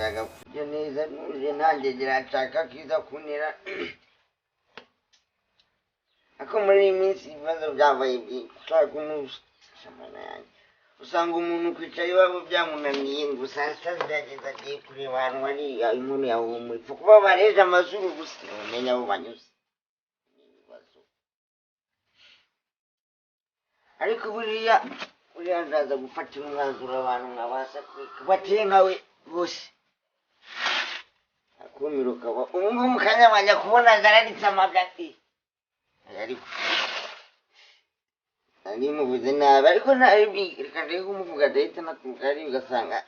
Ndashaka kurya neza nuje nanjye nshaka kiza kuntera. Ariko muri iyi minsi ibibazo byabaye byinshi, ushaka umushamana yanjye usanga umuntu kwicara iwabo byamunaniye, ngo saa sita zirageze agiye kureba ahantu hari inkono yawe umuripfa kuba bareje amazuru gusa ntumenya aho banyuze. Ni ibibazo. Ariko buriya buriya ndaza gufatira umwanzuro abantu nkabasha kureka bateye nkawe bose akumiro kaba ubu ngubu mu kanya bajya kubona zararitse amagati, ariko nari muvuze nabi, ariko nabi reka ndeke kumuvuga, adahita anaturuka hariya ugasanga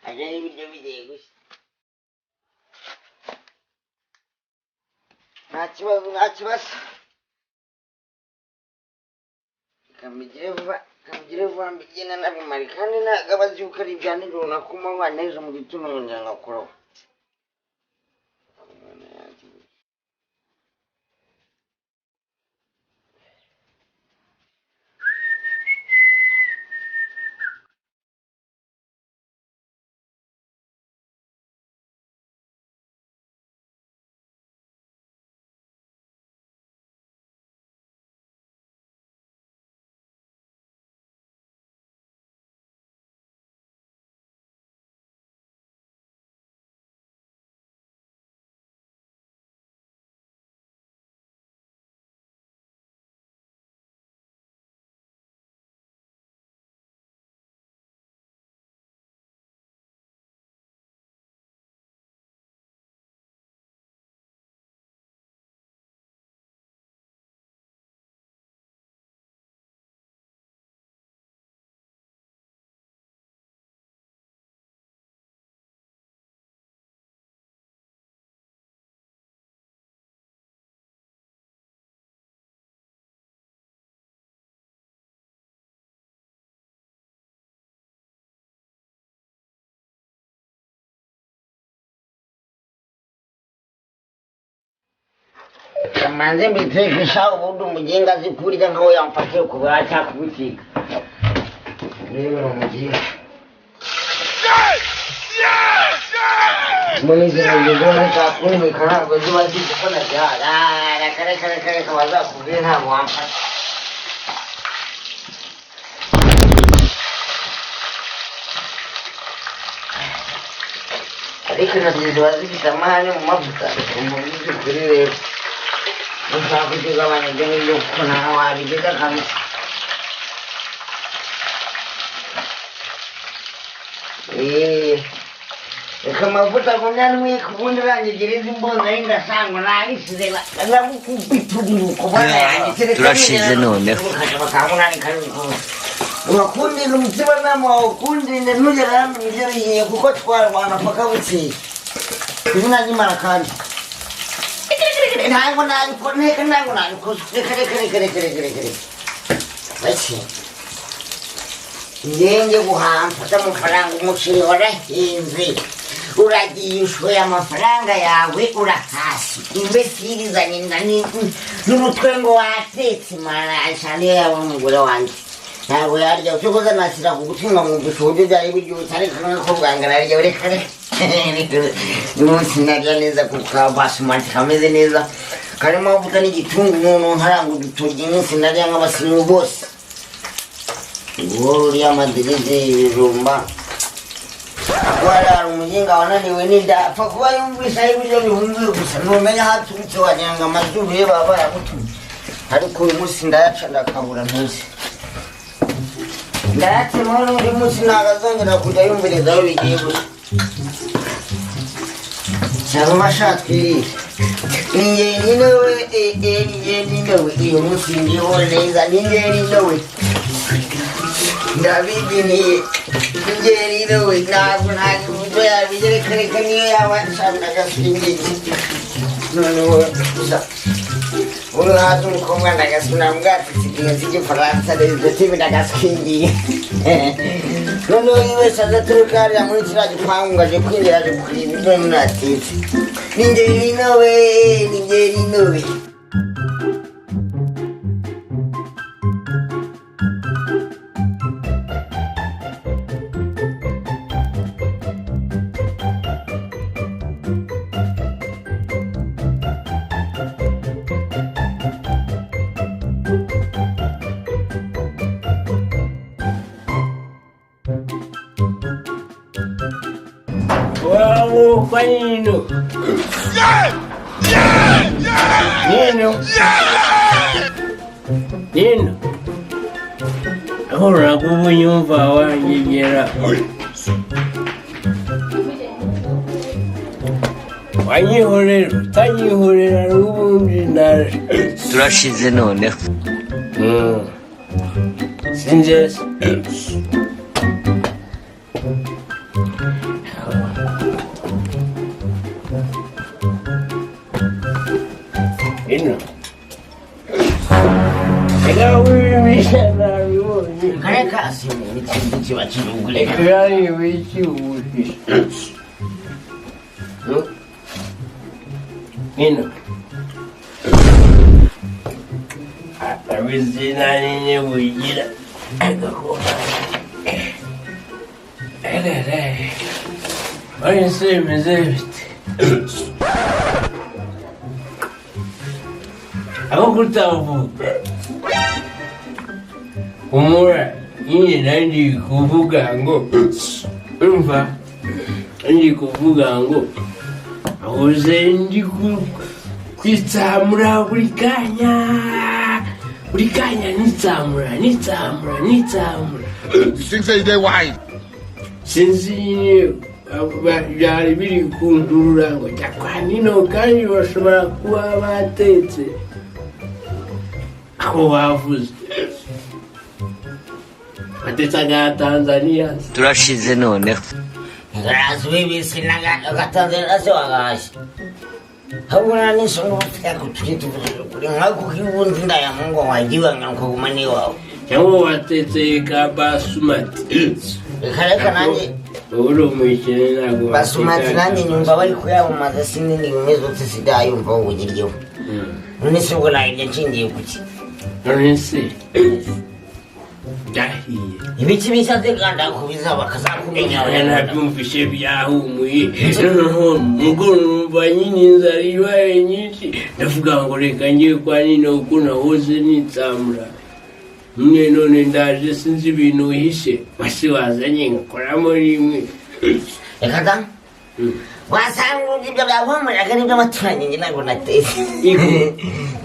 ajyaho ibiryo bigiye gushya. Nta kibazo, nta kibazo, reka mbigire vuba, reka mbigire vuba, mbigire nabimare, kandi ntabwo aba azi yuko ari ibya nijoro na kumanywa, n'ejo mu gitondo nkongera ngakoraho. Imana yanjye. Kamanze mbitekesha, ubundi umuginga azi kurya nkaho yamfatiye ku cyangwa kubiteka. Rero umuginga muri izi ngingo ziba zitakumvika, ntabwo ziba zizi ko nabyara. Reka reka reka reka, bazakubwire, ntabwo wamfata. Ariko intoryi ziba zifite amahane mu mavuta. Mu by'ukuri rero ushaka kuzigabanya ibyo ngibyo, kuko ntaho wabigeza kabisa. Reka amavuta agumye antwika, ubundi urangigira izi mbonza y'indasangwa nabisize ndagukubita kubona yanjye. Turashize noneho. Urakundira umutima nama wawukundinde, ntugere hano ibiryo bihiye, kuko twarwana paka bukeye. Izina ry'Imana kandi ntabwo nabikora, reka, ntabwo nabikoze, reka reka reka reka reka reka reka bake ngenge guhaha mfata amafaranga. Umuceri warahenze, uragiye ushoye amafaranga yawe, urahasi imbesiri izanye inda n'urutwe ngo watetse. Marasha niyo yaba umugore wanjye ntabwo yarya. Cyokoza nashyira ku gutwi nkamwumvisha uburyo byari biryoshye, ariko nk'uko bwanga narya. Reka reka, umunsi narya neza ku kabasumati kameze neza karimo amavuta n'igitunguru, noneho nkaranga udutoryi, umunsi narya nk'abasirimu bose. Uwo uriya madiride ibijumba kuba hari umuginga wananiwe n'inda, apfa kuba yumvise aho ibiryo bihumbuye gusa, ntumenya aho aturutse, wagira ngo amazuru ye baba bayamutumye. Ariko uyu munsi ndayaca ndakabura, ntuzi ndayatemaho, n'undi munsi ntabwo azongera kujya yumviriza aho bigiye gusa. Cyangwa ashatwirire ni njyenyine we, ni njyenyine we, uyu munsi ndiho neza, ni njyenyine we, ndabiginiye, ni njyenyine we, ntabwo ntabwo uburyo yabigereka. Reka, niyo yaba nshaka agasingiye noneho gusa ubu haza umukobwa ndagasuna mbwatsi, nsigaye nzi igifaransa neza, tibi ndagasingiye. Noneho iyo wese aza aturuka hariya muri kiriya gipangu ngo aje kwinjira, aje kureba ibiryo natetse, ni njyenyine we, ni njyenyine we. Kwa Nino. Nino. Nino. Aho urakubunyumva wangegera. Wanyihorera utanyihorera n'ubundi naje. Turashize noneho. Sinjye. Ino. Reka wibisha nabibonye. Kare kasi n'ikintu kiba kirugure. Reka wibisha. Nino. Abizi nini bugira agakoma. Oye, se bimeze bite? Aho kutavuga. Humura, nyine nari ndi kuvuga ngo, urumva, ndi kuvuga ngo ahoze ndi kwitsamura buri kanya, buri kanya nitsamura, nitsamura, nitsamura. You think say they wise? Sinzi nyine byari biri kundurura ngo jya kwa Nino, kandi bashobora kuba batetse aho bavuze batetse aga Tanzania. Turashize noneho. Ngarazi wibisi n'agatanzania se wagashye. Ahubwo nta n'isoni uba ufite tujye tuvuga ukuri nka kuko iyo ubundi ndaya mungu wagiwe ngo ukaguma n'iwawe. Cyangwa watetse ka basumati. Reka reka nanjye. Uri umukene ntabwo. Basumati nanjye nyumva bari kuyamamaza, sinini bimeze ute sidayumva ngo ugiryeho. None se ubwo nayirya nshingiye kuki? None se byahiye? Ibiki bishatse kandi akubiza bakazakumenya. Nabyumvise byahumuye, noneho mugoroba nyine inzara ibaye nyinshi, ndavuga ngo reka ngiye kwa Nino kuko nahoze nitsamura nyine, none ndaje sinzi ibintu uhishe basi wazanye ngakoramo rimwe. Reka da, wasanga ibyo byahumuraga nibyo abaturanyi, njye ntabwo natetse.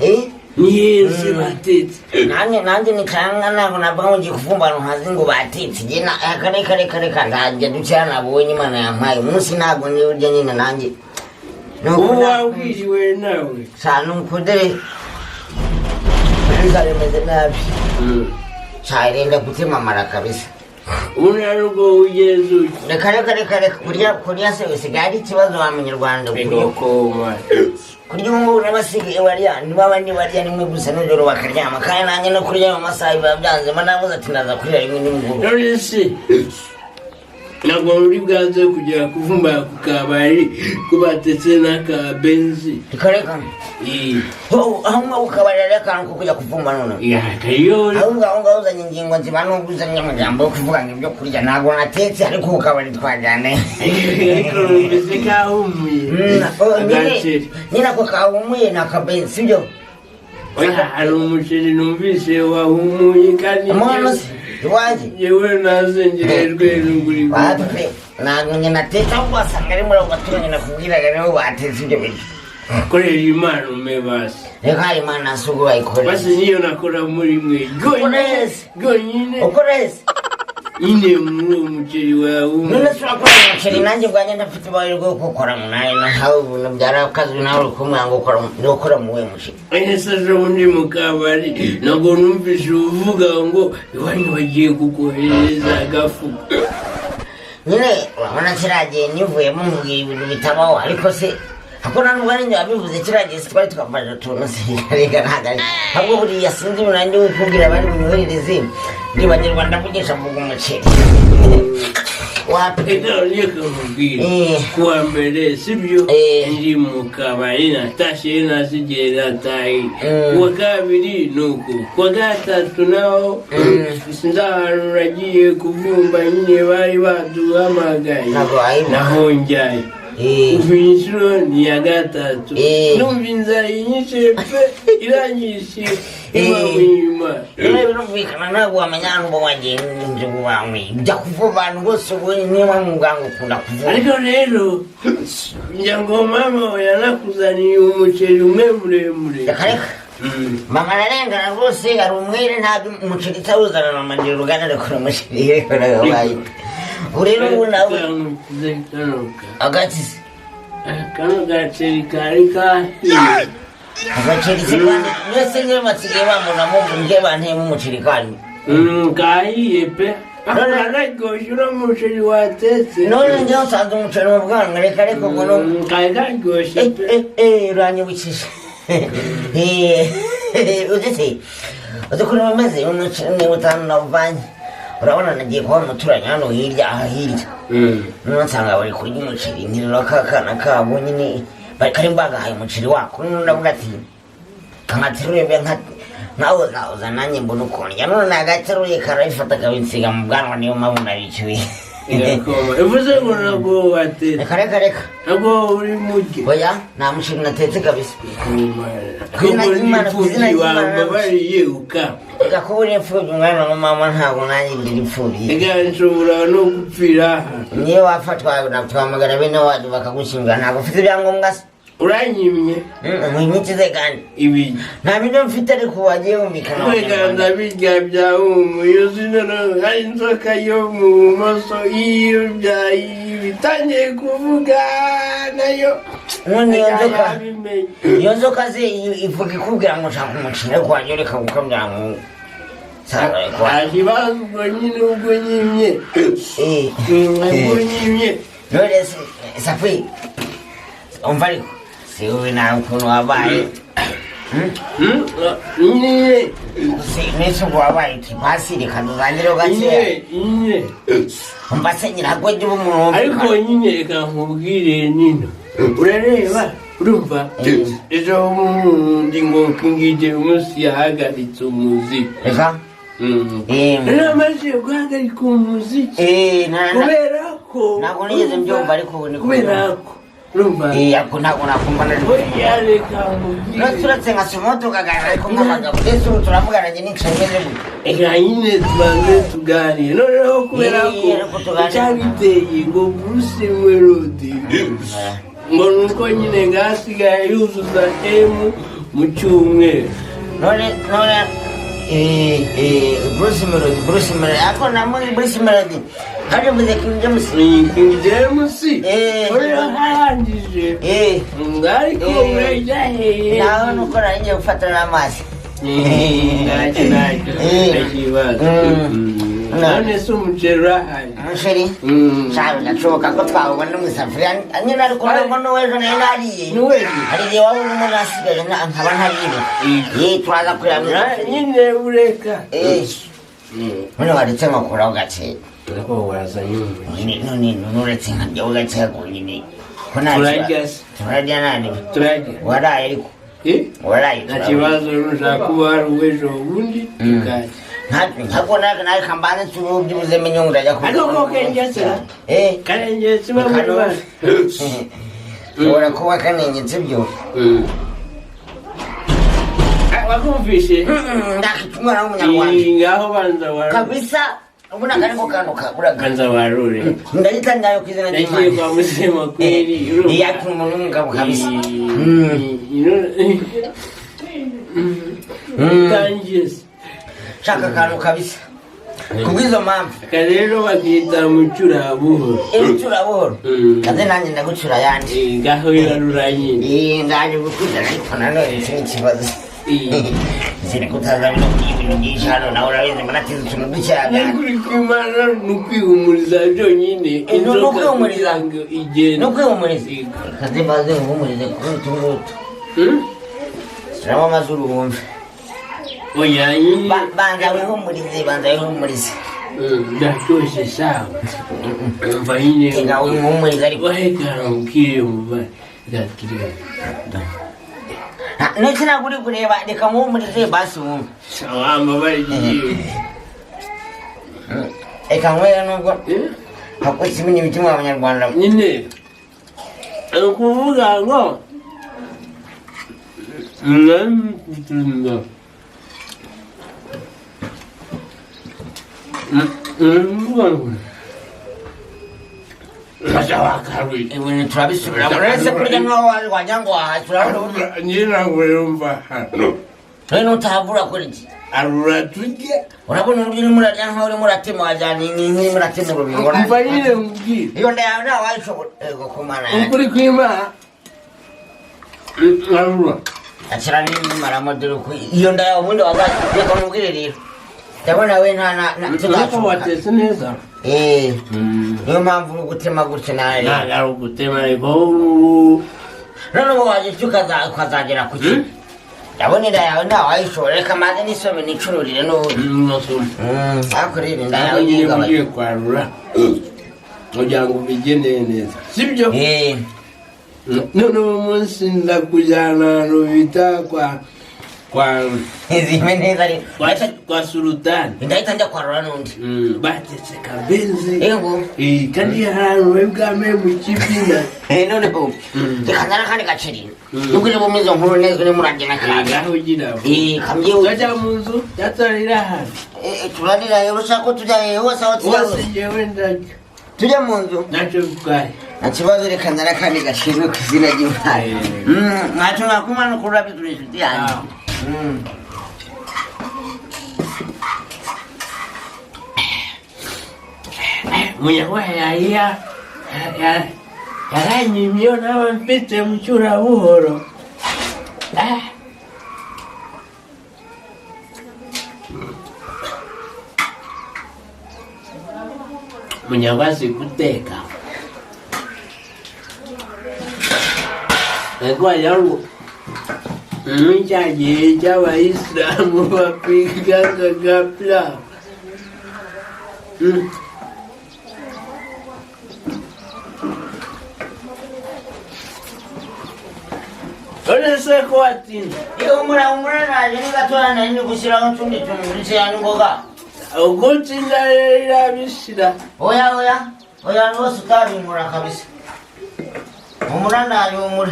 Eh? Ni heza batetse. Nanjye ni karanga, ntabwo navuga ngo ngiye kuvumba ahantu ntazi ngo batetse. Njye na kare kare kare kare nzajya ducana, nabonye Imana yampaye umunsi, ntabwo niba urya nyine nanjye. Ubu wabwiriwe nawe. Sa nuko dore biza bimeze nabi, cyarenda gutema amara kabisa. Ubu nta nubwo ugeze utya. Reka reka reka reka, kurya kurya se bisigaye ari ikibazo wa munyarwanda. Kurya Koma. Kurya ubu ngubu n'abasigaye barya niba barya rimwe gusa nijoro bakaryama, kandi nanjye no kurya mu masaha biba byanze, mba navuze ati ndaza kurira rimwe nimugoroba. None se ntabwo muri bwaze kugera kuvumba ku kabari ko batetse n'aka benzi? Reka reka. Aho ngaho ukabari rero akantu ko kujya kuvumba none. Kariyo. Ahubwo aho ngaho uzanye ingingo nzima, nubwo uzanye amagambo yo kuvuga ngo ibyo kurya ntabwo natetse, ariko ku kabari twajyane. Ariko numvise kahumuye. Agaceri. Nyine ako kahumuye ni akabenzi, sibyo? Oya, hari umuceri numvise wahumuye kandi. Umuntu se iwanjye. Yewe nazengerejwe n'uguri. Wapi, ntabwo njye natetse, ahubwo wasanga ari muri abo baturanyi nakubwiraga nibo batetse ibyo biryo. Korera Imana ume basi. Reka, Imana si ubwo bayikorera. Basi niyo nakora muri mwe Ukoreze. ryonyine. Ukoreze. Nyine muri uwo muceri wawe. None se urakora umuceri? Nanjye ubwanjye ndafite ubaye rwo gukora munani nawe ubuntu byarakazwe, nawe uri kumwe ngo ukora ukora mu wuhe muceri? Ese ejo bundi mu kabari ntabwo numvise uvuga ngo iwanyu bagiye kukohereza agafu? Nyine urabona kiriya gihe nivuyemo mubwira ibintu bitabaho, ariko se ako nta nubwo ari njye wabivuze. Kiriya gihe twari twafashe utuntu se, reka ntabwo ari ahubwo buriya sinzi ibintu nanjye kukubwira bari bunyoherereze ndi banyarwanda mvugisha mvuga umuceri wapi. Reka reka nkubwire. Kuwa mbere sibyo? Ndi mu kabari natashye nasigiye nataye. Kuwa kabiri nuko, kuwa gatatu naho sinzi ahantu nagiye kuvumba, nyine bari baduhamagaye. Ntabwo wayibuka. Naho njyayo. Ubu inshuro ni iya gatatu. Numva inzara inyishe pe, iranyishe iba inyuma. Niba birumvikana ntabwo wamenya ahantu uba wagiye n'inzu wanyweye, ujya kuvuba abantu bose ubu, niba muganga ukunda kuvuba. Ariko rero Njya ngo mama we yanakuzaniye umuceri umwe muremure. Reka reka. Mama ararengana rwose, ari umwere, ntabwo umuceri utawuzana. Mama ngira uruganda rukora umuceri wabaye ubu rero, ubu nawe Nkukize kano ka agatize. Kano gaceri kari kahiye. Agaceri se kandi mwese niyo basigaye bambonamo nge banteyemo umuceri kandi. Kahiye pe, kararyoshye uno muceri watetse. None njyewe nsanze umuceri mu bwanwa, reka reka, ubwo no Kari karyoshye pe. Uranyibukije. Uzi se, uzi ukuntu bimeze? Umuceri niba utanu nawuvanye, urabona nagiye kuba umuturanyi hano hirya, aha hirya. Noneho nsanga bari kurya umuceri, nterura ka kana kabo nyine bari kari bagahaye umuceri wako. Noneho ndavuga ati kangateruye mbe nkawozawoza nanjye mbona ukuntu njya. None nagateruye karabifata kabinsiga mu bwanwa, niyo mpamvu nabicyuye. Irakoma ivuze ngo ntabwo watetse. Reka reka reka. Ntabwo uri murye. Oya, nta muceri natetse kabisa. Kuko Ku izina n'imfubyi ry'Imana. wambabariye uka Reka, kuba uri imfubyi umwana wa mama, ntabwo nanjye ndi imfubyi. Reka, nshobora no gupfira aha. Niyo wafatwa twamagara bene wacu bakagushyingura. Ntabwo ufite ibyangombwa se? Uranyimye. Nkwimitize kandi. Ibiryo. Nta biryo mfite, ariko wagiye wumvikana. Reka, ndabirya byahumuye. Uzi noneho hari inzoka yo mu bumoso, iyo bitangiye kuvuga nayo. None iyo nzoka Yabimenye. Iyo nzoka se ivuga ikubwira ngo nshaka umuceri, ariko wajya ureka gukabya ngo Nta kibazo, ubwo nyine ubwo nyimye. Ubwo nyimye. None se Safi, umva, ariko si wowe nawe ukuntu wabaye? Nyine. Si nese ubwo wabaye iki? Pasi, reka dutangire gakeya. Nyine nyine. Umva se, nyiragwe jya uba umuntu Ariko wumvikana. nyine reka nkubwire nino, urareba, urumva, ejo bundi ngo King James yahagaritse umuziki. Reka. Rero amaze guhagarika umuziki kubera ko Ntabwo nigeze mbyumva, ariko ubu ni kubera ko urumva. Ariko ntabwo nakumva na Oya, reka None nkubwire. Turetse nkasoma tukaganira, ariko nk'abagabo ndetse ubu turavugana, njye nicaye meze gutya. Reka nyine tubanze tuganire noneho, kubera ko Ariko tuganire. icyabiteye ngo Bruce Melody ngo nuko nyine ngasigaye yuzuza M mu cyumweru. None Bruce Melody, Bruce Melody, ariko namwe Bruce Melody hari mvuze King James. Ni King James. Noneho harangije ariko murajya hehe? Nawe nuko nari ngiye gufata n'amazi. Ntacyo, ntacyo, nta kibazo. None se umuceri urahari? Umuceri? Shabe, birashoboka ko twawubona mu isafuriya nyine, ariko ntabwo n'uw'ejo nari nariye. N'uw'ejo? Hari igihe waba urimo nasigaye nkaba ntariye. Turaza kureba mu isafuriya. Nyine ureka. None waretse nkakuraho gake? Ariko wazanye umuceri. None none uretse nkaryaho gake nyine ko nta Turarya kibazo. se? Turarya nani? Turarya. Waraye ariko? Eh? Waraye? Nta kibazo, nushaka kuba hari uw'ejo bundi tukarya. Ntabwo nawe kambanze tubu byibuze menye ngo ndajya ku Ariko ko kengetse? Karengetse ba muri bane. Ushobora kuba kanengetse byo. Wakumvishe? Ndakita umwana w'umunyarwanda. Ngaho banza warure. Kabisa, ubona kariko kantu kaguraga. Banza warure. Ndahita ndayo ku izina Nagiye ry'Imana. kwa Musema kweli, urumva. Iyaka umuntu w'umugabo kabisa. Utangiye se? Shaka akantu kabisa kubw'izo mpamvu. Aka rero bakita mucurabuhoro. Ibicura buhoro. Kaze nanjye ndagucura ayandi. Ngaho yarura nyine. Ndaje gukurikirana, ariko nanone iki ni ikibazo. Ziri kutaza bino ibintu byinshi hano, nawe urabizi muratiza utuntu dukeya cyane. Nukuri kw'Imana ni ukwihumuriza byonyine. Ni ukwihumuriza. Kugira ngo igende. Ni ukwihumuriza. Kaze mbaze nguhumurize kuri utu ngutu. Shyiramo amazuru wumve. Oya nyine. Banza wihumurize, banza wihumurize. Ndaryoshye sawa, umva nyine. Reka wihumurize ariko. Reka nkubwire muva gakiriya. Niki ntabwo uri kureba? Reka nkuhumurize basi wumve. Sawa, mbabariye. Reka nywere nubwo hakurikije ibindi mitima y'abanyarwanda. Nyine ni ukuvuga ngo ndamukunda, ni ukuvuga ngo Maze wakaruye. Ibintu turabisubiramo. Uretse kurya nkaho wagira ngo wahaze, urabona? Njye ntabwo yumva hano. Rero nutahavura kuri iki? Arura turye. Urabona uburyo urimo urarya nkaho urimo uratema, wagira ni nk'urimo uratema urubingo. Umva nyine nkubwire. Iyo nda yawe ntawe wayishobora. Ego kumana. Ukuri kw'Imana. Arura. Akira n'imaramo dore uko iyo nda yawe ubundi wazaza. Reka nkubwire rero. Ndabona we nta na na Nuko tuzacoka. watetse neza. Niyo mpamvu uri gutema gutya nawe. Ntabwo ari ugutema ariko ubu. None ubu wajya ukazagera ku ki? Ndabona inda yawe ntawe wayishobora. Reka maze nisome nicururire n'ubundi. Nasoma. Ariko rero inda Ntabwo yawe nyine yigabanya. ugiye kwarura kugira ngo ubigenere neza, sibyo? None uwo munsi ndakujyana ahantu bita kwa Ntizime neza rero. kwa Sulutani. Ndahita njya kwarura n'undi. Batetse kabenzi. Yego. Kandi hari ahantu bari bwame mu kibina. Noneho reka nzane akandi gaceri. Nubwo uri bumwe izo nkuru neza urimo uragenda kandi. Ngaho ugira ngo. Kamyewe. Tujya mu nzu yatarira hano. Turarira hehe? Ushaka ko tujya hehe? Hose aho tujya Wose hose. njyewe ndajya. Tujya mu nzu. Ntacyo bitwaye. Nta kibazo, reka nzane akandi gaceri ku izina ry'Imana. Ntacyo nakumana ukuri urabizi uri inshuti yanjye. Munyarwaya yaranyimye iyo naba mfite mu cyurabuhoro. Munyarwaya azi guteka. Ariko wagira ngo muri cya gihe cy'abayisilamu bapikaga pilawu. None se ko watinze? Iyo umura umura naje ni gatoya nari ndi gushyiraho utundi tuntu dukeya n'imboga. Ubwo nsinda rero irabishira. Oya oya oya rwose utabinkura kabisa. Umura naje umura.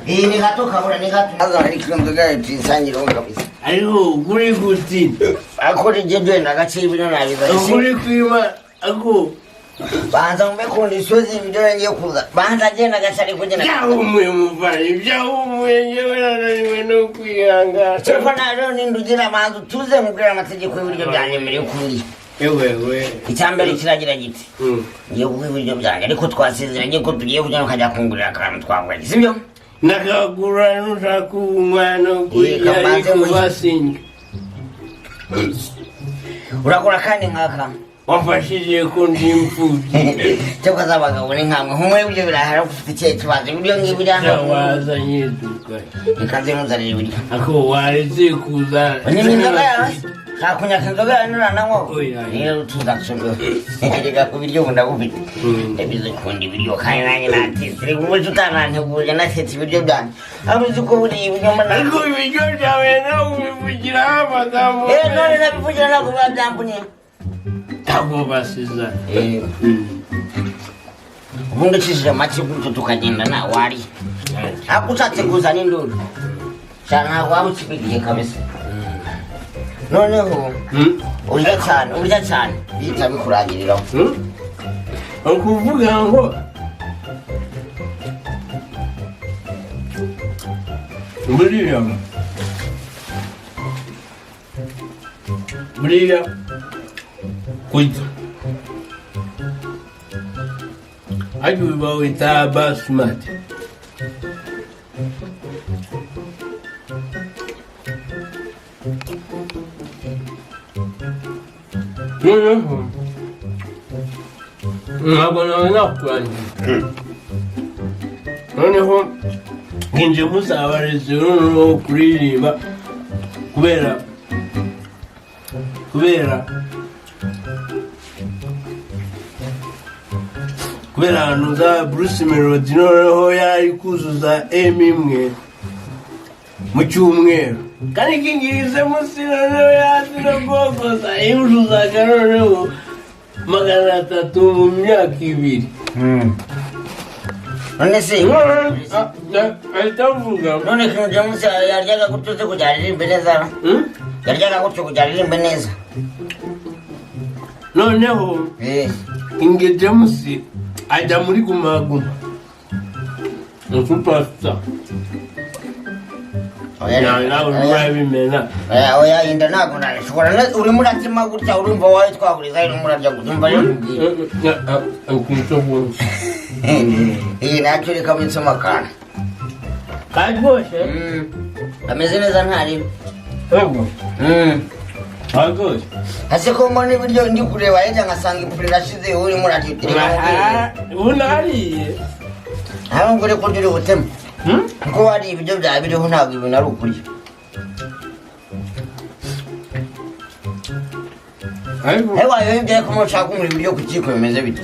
Iyi ni gato kabura ni gato. Aza ariko inzoga yatisangiraho kabisa. Ariko ukuri gutinda. Akora ibyo byenda gace ibiro nabiza. Ukuri kwima ako. Banza mbe kondisiyo z'ibyo ngiye kuza. Banza agenda gace ariko ugenda. Byahumuye muvanye, byahumuye njyewe nananiwe no kwihangana. Cyangwa nawe ninde ugira abanza utuze nkubwire amategeko y'ibiryo byanjye mbere yo kubirya. Ewewe. Icya mbere kiragira giti. Ngiye kuguha ibiryo byanjye ariko twasezeranye ko tugiye kujya ukajya kungurira akantu twavuganye, sibyo? Nakagura nushaka kunywa no kurya kamanze ariko muhe. basinye. Urakora kandi nkaka. Wamfashije ko ndi imfubyi. Cyangwa z'abagabo ni nkamwe nkumwe ibyo birahara ufite ikihe kibazo ibiryo ngibi hano. Wazanye iduka. Reka nze nkuzanire ibiryo. Ako waretse kuza. Unywa inzoga yawe? Shaka kunyaka inzoga yawe nurananywa? Oya. Rero tuza nsombe. Reka ku biryo ubu ndagufite. Ndabizi ukunda ibiryo kandi nanjye natetse. Reka ubu utanantegurira natetse ibiryo byanjye. Aho uzi ko buriya ibiryo mbona. Ariko ibiryo byawe nawe ubivugiraho amagambo. None nabivugira ntabwo biba byambuniye. Ntabwo basiza. Ubundi ucishije make gutyo tukagenda wari. Ariko ushatse kuzana induru. Cyane ntabwo waba ukibigiye kabisa. Noneho urya cyane, urya cyane. Bihita bikurangiriraho. Ukuvuga ngo buriya kurya ariko bawita basmati. Noneho ntabwo nawe nakurangiza. Noneho nginje muzabarezi noneho kuririmba kubera ahantu za Bruce Melody noneho yari kuzuza M imwe mu cyumweru. Kandi kingirize munsi noneho yazi no kogoza yuzuzaga noneho 300 mu myaka ibiri. None se Ahita avuga. None King James yaryaga gutyo se kugira aririmbe neza? Yaryaga gutyo kugira aririmbe neza? Noneho King James Ajya muri Guma Guma, ni superstar. Oya, Nawe oya. urabimena. Oya, oya, inda ntabwo nabishobora. Urimo uratima gutya, urumva wowe twahuriza, urimo urarya gutya, umva rero nkubwire. Iyi nacyo reka mbitsemo akantu. Karyoshye. Ameze neza, ntaribi. Yego, karyoshye. Ese ko mbona ibiryo, ndi kureba hirya ngasanga ipuri irashize, wowe urimo urarya? Reka nkubwire. Ubu nariye. Ntabwo uri kurya, uri butema kuko wariye ibiryo byawe biriho, ntabwo ibintu ari ukurya. Ariko Ewe, wayoye ko mushaka kunywa ibiryo ku kiko, bimeze bite?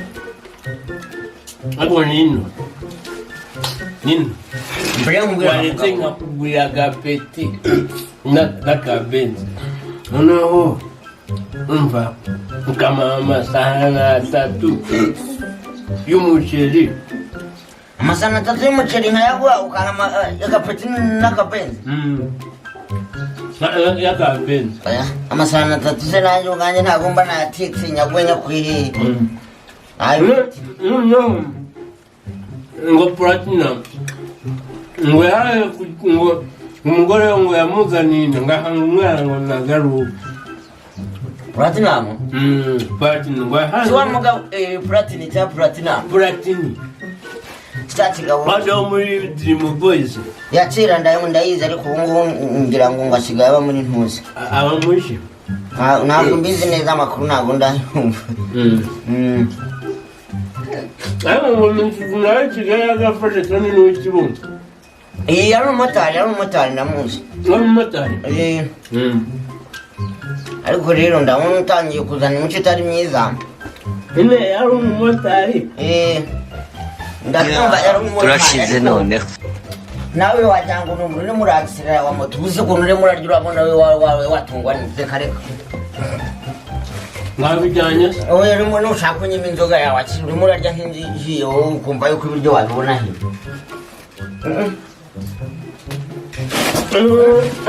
Ariko nino nino Mbere nkubwira, waretse mugabo. Nkakugurira agapeti n'akabenzi, noneho umva, ukamuha amasahani 3 y'umuceri. Amasahani 3 y'umuceri nkayaguha, ukampa agapeti n'akabenzi? Y'akabenzi. Oya, amasahani 3 se nanjye ubwanjye ntabwo mba nayatetse, nyaguhe nyakwiriye ayo. Noneho ngo Platinum ngo yaje ngo umugore we ngo yamuzaniye inda, ngahanga umwana ngo nagaruke. Platinum? Platinum ngo Si wa yahanze mugabo, Platini cyangwa Platinum? Platini. Cya kigabo. Waje wo muri Dream Boys. Yakera ndayizi, ariko ubu ngubu ngira ngo asigaye aba muri ntuzi. Aba mushi. Ntabwo mbizi neza amakuru, ntabwo ndayumva. Ariko ngo nawe Kigali yagafashe kandi n'uw'ikibuno. Iyi yari umumotari, yari umumotari, ndamuzi. N'umumotari. Ariko rero ndabona utangiye kuzana imico itari myiza. Nyine yari umumotari. Ndabyumva, yari umumotari. Turashize Ariko noneho. Nawe wagira ngo ni umuntu urimo urakisirira wa moto, uzi ukuntu urimo urarya, urabona we wawe watungwa n'ibyo, reka reka. Mwabijyanye se? Wowe urimo nushaka unyima inzoga yawe, akiri urimo urarya nk'inzu ihiye, wowe ukumva yuko ibiryo wabibona he?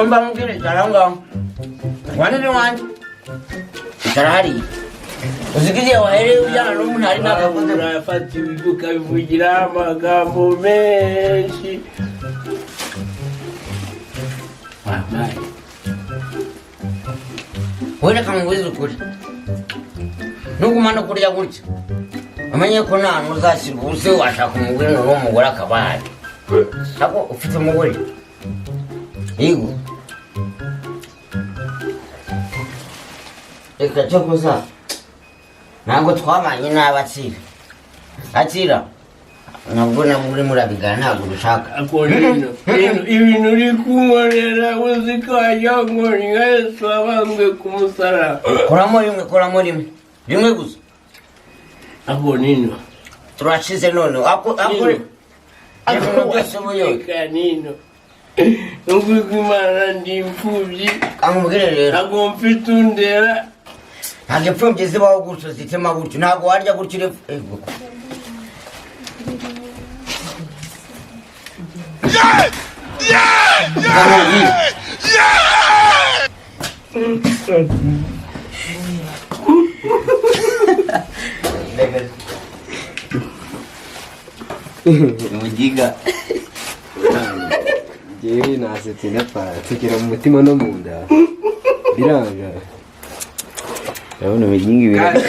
Mba mubwire, icara aho ngaho, wanene wanjye, icara hariya. Uzi ko igihe wahereye ujyana n'umuntu hari n'akakoze. Urafata ibiryo ukabivugira amagambo menshi. Wabaye. Wowe reka mubwize ukuri, nuguma no kurya gutya, umenye ko nta hantu uzashyirwa. Ubu se washaka umugore, noneho umugore akaba ahari? Ariko ufite umugore? Yego, reka cyo kuza, ntabwo twabanye nabi. Akira, akira, nabwo nabwo urimo urabigana, ntabwo ubishaka. Ako rero ibintu uri kunkorera, uzi ko wagira ngo ni nka Yesu wabambwe ku musaraba. Koramo rimwe, koramo rimwe, rimwe gusa. Ako nino. Turashize none ako ako. Nino. Ibintu byose ubuyobe. Reka nino, nubwo Imana ndi imfubyi. Kamubwire rero. Ntabwo mfite undera. Ntabwo imfubyi zibaho gutyo, zitema gutyo, ntabwo warya gutyo uri ego. Kamubwire. Mugiga. Njyewe nasetse ndapfa, nsekera mu mutima no mu nda biranga. Urabona umuginga ibintu.